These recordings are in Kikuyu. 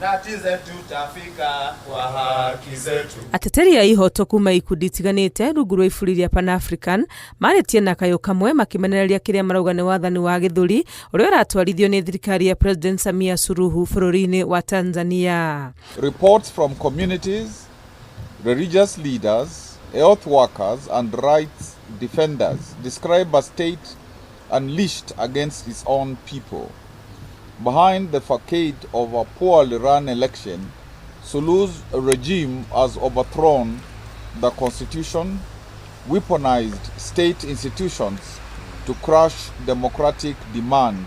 Na TZ tutafika kwa haki zetu. Ateteri a ihoto kuma ikundi itiganĩte rungu rwa iburi rĩa Pan African marĩtie na kayũ kamwe makĩmenereria kĩrĩa marauga nĩ wathani wa gĩthũri ũrĩa ũratwarithio nĩ thirikari ya President Samia Suluhu bũrũri-inĩ wa Tanzania. Reports from communities, religious leaders, health workers, and rights defenders describe a state unleashed against its own people. Behind the facade of a poorly run election, Suluhu's regime has overthrown the constitution, weaponized state institutions to crush democratic demand,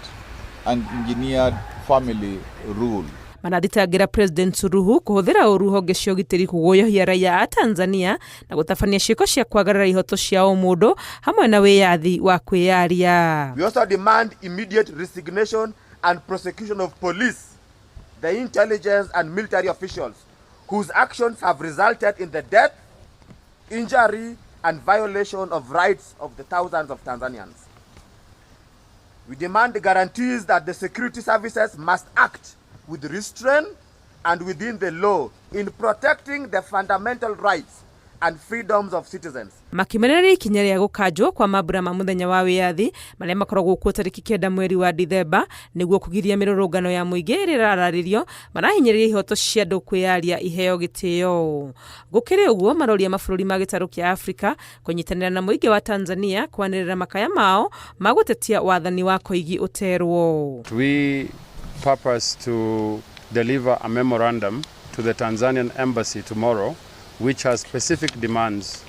and engineered family rule. Marathitangira President Suluhu kũhũthĩra ũru honge cia ũgitĩri kũguoyohia raia a Tanzania na gũtabania ciĩko cia kwagarara ihoto cia ũmũndũ hamwe na wĩyathi wa kwĩyaria. We also demand immediate resignation and prosecution of police, the intelligence and military officials whose actions have resulted in the death, injury and violation of rights of the thousands of Tanzanians. We demand guarantees that the security services must act with restraint and within the law in protecting the fundamental rights and freedoms of citizens. Makimenereria ikinya rĩa gũkanjwo kwa mambura ma mũthenya wa wĩyathi marĩa makoragwo kuo tarĩki 9 mweri wa Dithemba nĩguo kũgiria mĩrũrũngano ya mũingĩ ĩrĩa ĩrararĩrio, marahinyĩrĩria ihoto cia andũ kwĩyaria iheo gĩtĩo. Gũkĩrĩ ũguo, maroria mabũrũri ma gĩtarũ kĩa Afrika kũnyitanĩra na mũingĩ wa Tanzania kwanĩrĩra makaya mao ma gũtetia wathani wa Koigi ũterwo. We purpose to deliver a memorandum to the Tanzanian embassy tomorrow, which has specific demands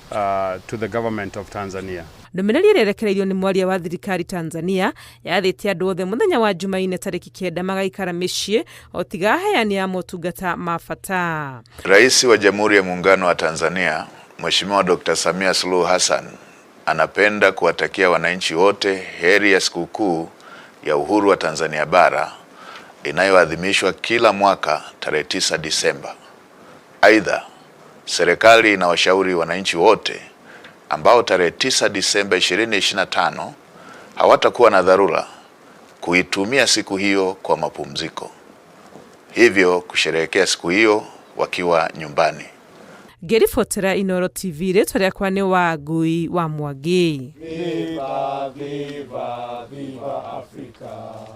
to the government of Tanzania. Ndũmĩrĩri ĩrĩa ĩrekereirio nĩ mwaria wa thirikari Tanzania yathĩte andũ othe mũthenya wa Jumaine tarĩki 9 magaikara mĩciĩ o tiga aheani a motungata ma bata. Rais wa Jamhuri ya Muungano wa Tanzania Mheshimiwa Dr. Samia Suluhu Hassan anapenda kuwatakia wananchi wote heri ya sikukuu ya uhuru wa Tanzania bara inayoadhimishwa kila mwaka tarehe 9 Disemba. Aidha, serikali inawashauri wananchi wote ambao tarehe 9 Disemba 2025 hawatakuwa na dharura kuitumia siku hiyo kwa mapumziko, hivyo kusherehekea siku hiyo wakiwa nyumbani. Ngĩribotera Inooro TV, rĩtwa rĩakwa nĩ Wangui wa Mwangi. Viva, viva, viva Africa.